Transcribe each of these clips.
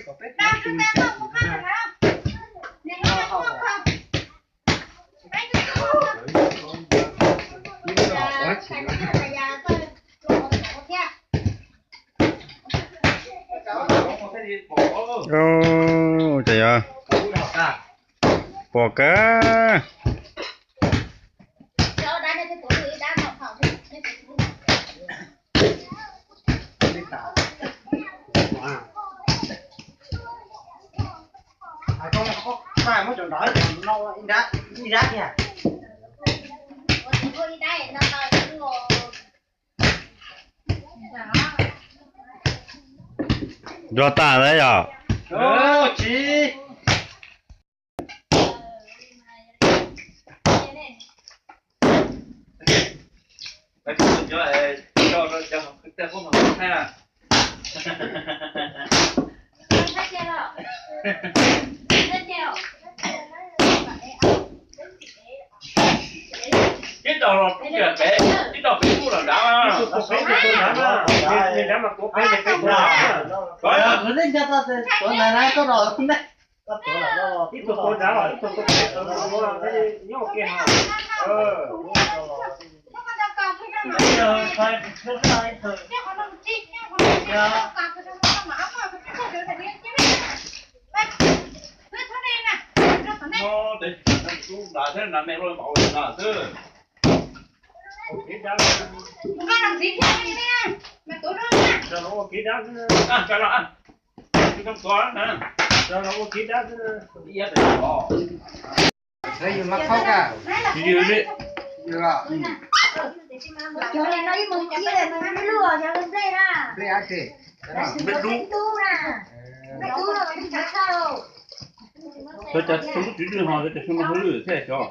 Ua cas yog? Pom kawg. Nrog tas lawm yom? Tib tog los rub kiag pem, tib tog pem kuj los dav. Ib tug tuav nrad los ib tug tuav pem, nyob ua ke. Cov tswv lwj ho, cov tswv lwj thiab cov.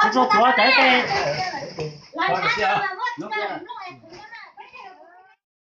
Tuav tuav cov tes.